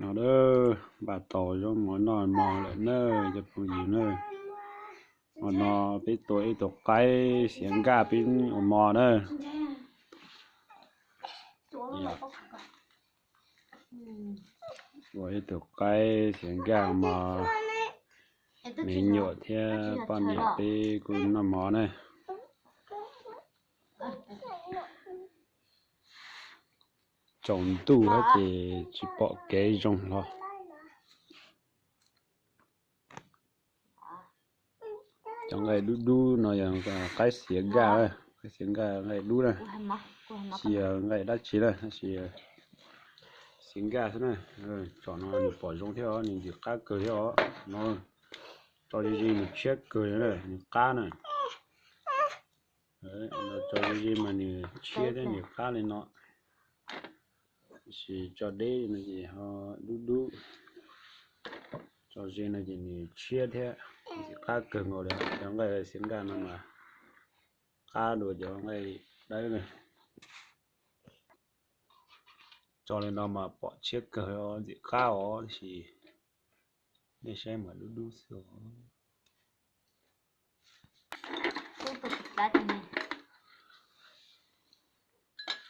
No na, npaj tau zaub mov noj mov lawm na cov phooj ywg na. Hmo no peb tua ib tug qaib xiav nkaj peb ua mov na. Ua ib tug qaib xiav nkaj mov, me nyuam thiab poj niam peb kuj noj mov na. Tsaus ntuj ces tsis pom kev zoo hlo. Cov nqaij dub dub no yog qaib xiav nkaj, qaib xiav nkaj nqaij dub na. Tsis yog nqaij dab tsi na, tab sis xiav nkaj xwb na. Tsom no nws pom zoo thiab os, nws ntxim qab kawg thiab os no. Tso ze ze nws tshiab kawg na, nws qab na. Tso ze ze mas nws tshiab thiab nws qab li no. Tab sis tso deb no ces ho dub dub. Tso ze no ces nws tshiab thiab ntxim qab kawg nkaus li. Cov nqaij xiav nkaj no mas qab dua cov nqaij dawb na. Tso li no mas pom tshiab kawg os, ntxim qab os, tab sis nej saib mas dub dub xwb os.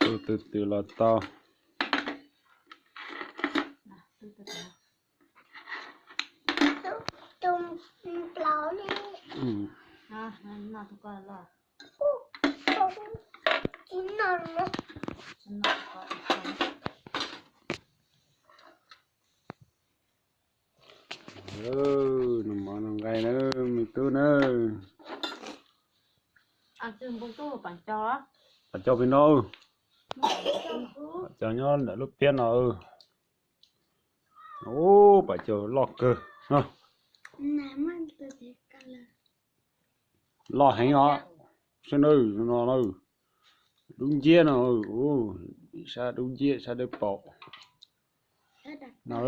Tus twg twg los tau. Noj mov noj nqaij na me tub na. Pam caug pem no, pam caug nyob ntawm lub piab no. Ub, pam caug loj kawg no. Loj heev os, saib nawb, no na, dub nciab no, sab dub nciab sab dawb paum no.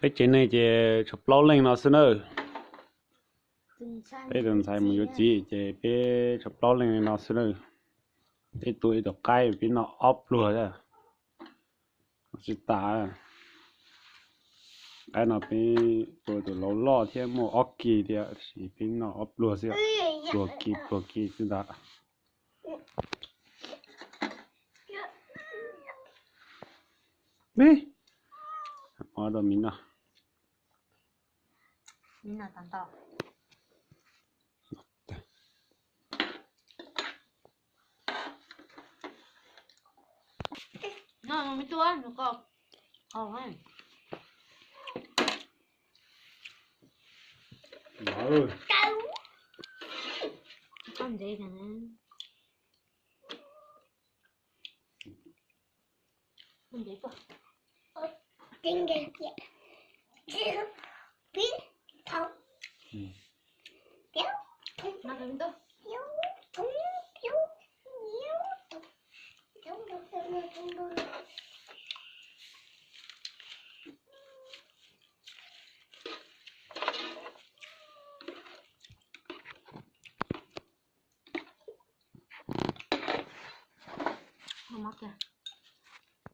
Peb tsev neeg ces tshuav plaub leej no xwb na. Peb tus ntxhais mus yuav txiv ces peb tshuav plaub leej no xwb na. Peb tua ib tug qaib peb noj ob pluag thiab. Tsis tas, qaib no peb tua tus laus loj thiab muaj ob kis thiab, tab sis peb noj ob pluag xwb, pluag kis pluag kis xwb ntag. Muab rau miv noj. Mov kiag.